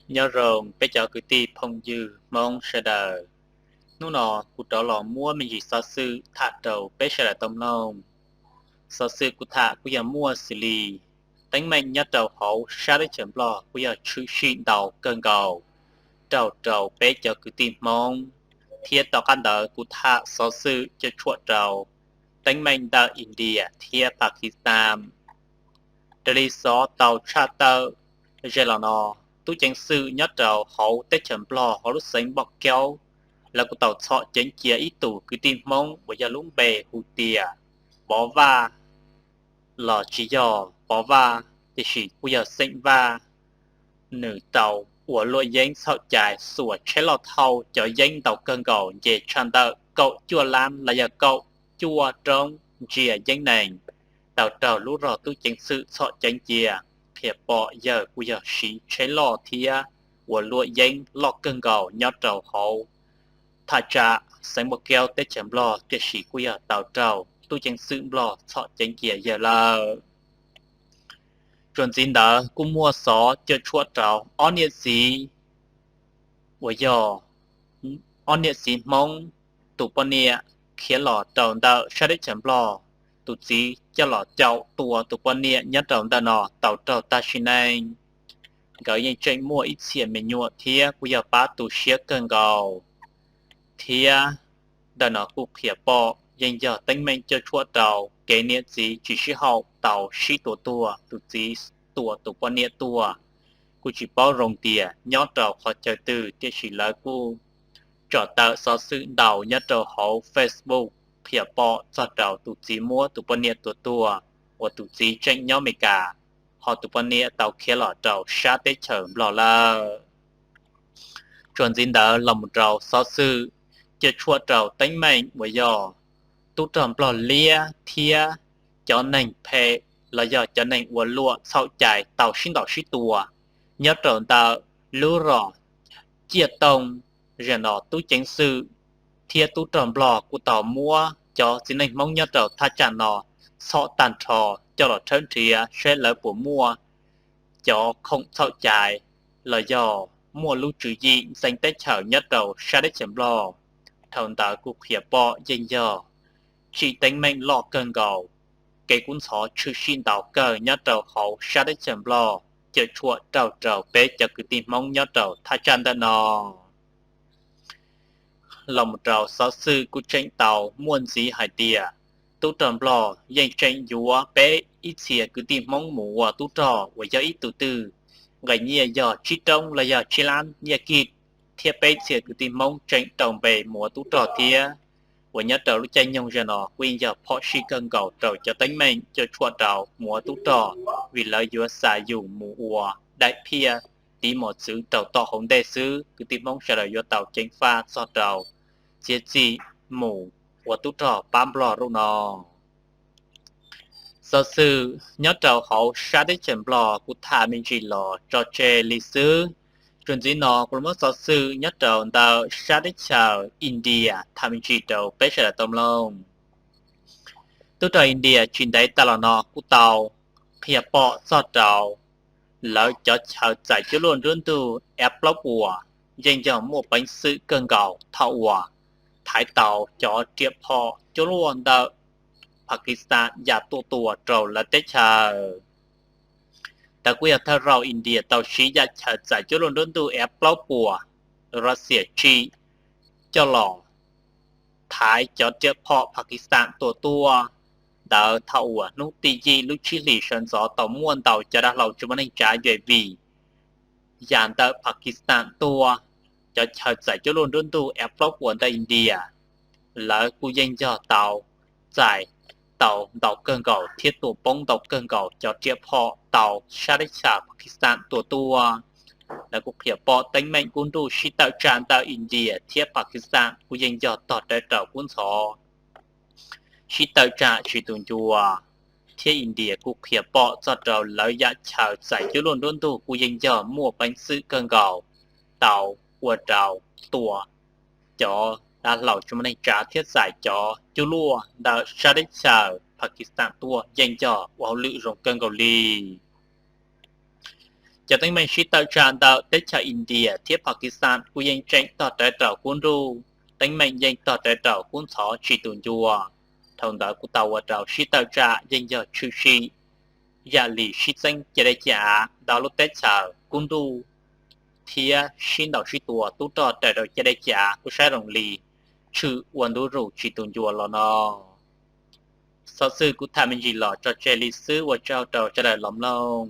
Nyob zoo peb cov kwv tij phooj ywg Hmoob sawv daws. Hnub no kuv rov los muab me ntsis xov xwm tham rau peb sawv daws tau mloog. Xov xwm kuv tham kuj yog muaj xws li teeb meem nyob rau hauv sab teb chaws Nplog kuj yog tshwm sim ntau kawg nkaus raug rau peb cov kwv tij Hmoob, thiab tom qab ntawd kuv tham xov xwm cuam tshuam rau teeb meem ntawm India thiab Pakistan. Raws li xov tau tshaj tawm ze los no, tub ceev xwm nyob rau hauv teb chaws Nplog hauv lub xeev Npom Kaub, lawv kuj tau txhom ceev cia ib tug kwv tij Hmoob uas yog lub npe hu tias Pov Vaj los tsis yog Pov Vaj, tiam sis kuj yog xeem Vaj. Nws tau ua luam yeeb txhaum cai xuas tsheb loj thauj cov yeeb ntau kawg nkaus nce tshaj ntawm kaum cuaj lab los yog kaum cuaj roob ntsia yeeb nees, tau raug lub rog tub ceev xwm txhom ceev cia. Qhia pom yawg kuj yog siv tsheb loj thiab ua luam yeeb loj kawg nkaus nyob rau hauv thaj tsam xeev Npom Kaub teb chaws Nplog, tiam sis kuj yog tau raug tub ceev xwm Nplog txhom ceev cia yawg lawm. Txuas ntxiv ntawd kuj muaj xov cuam tshuam rau ob niam txiv uas yog ob niam txiv Hmoob, tus poj niam khiav los rau ntawm sab teb chaws Nplog, tus txiv coj los caum tua tus poj niam nyob rau ntawm no tau raug tag sim neej. Nkawd yeej tseem muaj ib txhia me nyuam thiab kuj yog pab tu siab kawg nkaus. Thiab ntawm no kuj qhia pom yeej yog teeb meem cuam tshuam rau kev niam txiv tsis sib haum tau sib tua tuag, tus txiv tua tus poj niam tuag. Kuj tsis paub zoo tias nyob rau qhov chaw twg, tiam sis lawv kuj tso tawm xov xwm ntau nyob rau hauv Facebook qhia pom txog rau tus txiv muab tus poj niam tua tuag, uas tus txiv tseem nyob Amelikas, ho tus poj niam tau khiav los rau sab teb chaws Nplog lawm. Txuas ntxiv ntawd los mus rau xov xwm cuam tshuam rau teeb meem uas yog tub rog Nplog liab thiab cov neeg phem los yog cov neeg ua luam txhaum cai tau sib ntaus sib tua nyob rau ntawm lub rog Ciaj Tooj. Zaum no tub ceev xwm thiab tub rog Nplog kuj tau muab cov txiv neej Hmoob nyob rau thaj tsam no txhom tag nrho coj los tshawb nrhiav saib lawv puas muaj cov khoom txhaum cai los yog muaj lub tswv yim ntxeev teb chaws nyob rau sab teb chaws Nplog. Dhau ntawd kuj qhia pom yeej yog tsim teeb meem loj kawg nkaus, kev kub ntxhov tshwm sim ntau kawg nyob rau hauv sab teb chaws Nplog, cuam tshuam raug rau peb cov kwv tij Hmoob nyob rau thaj tsam ntawm no. Los mus rau xov xwm kuj tseem tau muaj ntxiv hais tias tub rog Nplog yeej tseem yuav peb ib txhia kwv tij Hmoob mus ua tub rog uas yog ib tug twg nqe nyiaj yog tsib roob los yog tsib lab nyiaj kij, thiab peb txhia kwv tij Hmoob tseem rau npe mus ua tub rog thiab. Uas nyob rau lub caij nyoog zaum no kuj yeej yog phom sij kawg nkaus rau cov teeb meem cuam tshuam rau mus ua tub rog, vim lawv yuav xa yus mus ua daim phiaj tiv mos txwv rau tom hauv ntej xwb. Kwv tij Hmoob sawv daws yuav tau ceev faj txog rau txiav txim mus ua tub rog pab Nplog zaum no. Xov xwm nyob rau hauv sab teb chaws Nplog kuv tham me ntsis los tso tseg li xwb. Txuas ntxiv no kuv muab xov xwm nyob rau ntawm sab teb chaws India tham me ntsis rau peb sawv daws tau mloog. Tub rog India tsis ntev tas los no kuj tau qhia pom txog rau lawv cov chaw txais cuab luaj nruab ntug F plaub puas yeej yog muaj peev xwm kawg nkaus thaum uas thaiv tau cov riam phom cuab luaj ntawm Pakistan ya tuaj tua rau lawv teb chaws. Ntawd kuj yog thawj zaug India tau siv yam chaw txais cuab luaj nruab ntug F plaub puas Russia tsim coj los thaiv cov riam phom Pakistan tua tuaj. Ntawd thaum uas hnub tim yim lub tsib hlis sawv ntxov tau muaj ntau cov dav hlau tsis muaj neeg tsav U A V ya ntawm Pakistan tuaj. Cov chaw txais cuab luaj nruab ntug F plaub puas ntawm India, lawv kuj yeej yog tau txais tau ntau kawg nkaus thiab tua poob ntau kawg nkaus cov riam phom tau sab teb chaws Pakistan tua tuaj. Lawv kuj qhia pom teeb meem kub nruj sib tawm tsam ntawm India thiab Pakistan kuj yeej yog tog rawv rau kub ntxhov, sib tawm tsam tsis tu ncua, thiab India kuj qhia pom txog rau lawv yam chaw txais cuab luaj nruab ntug kuj yeej yog muaj peev xwm kawg nkaus tau ua rau tua cov dav hlau tsis muaj neeg tsav thiab txais cov cuab luaj ntawm sab teb chaws Pakistan tuaj yeej yog ua hauj lwm zoo kawg nkaus li. Cov teeb meem sib tawm tsam ntawm teb chaws India thiab Pakistan kuj yeej tseem tog rawv rau kub nruj, teeb meem yeej tog rawv rau kub ntxhov tsis tu ncua. Dhau ntawd kuj tau ua rau sib tawm tsam yeej yog tshwm sim yam li sib txeeb caj dab cav ntau lub teb chaws kub nruj thiab sib ntaus sib tua tub rog raws rau caj dab cav kuj saib zoo li tshwm ua ntu zus tsis tu ncua los no. Xov xwm kuv tham me ntsis los tso tseg li xwb, ua tsaug rau sawv daws los mloog.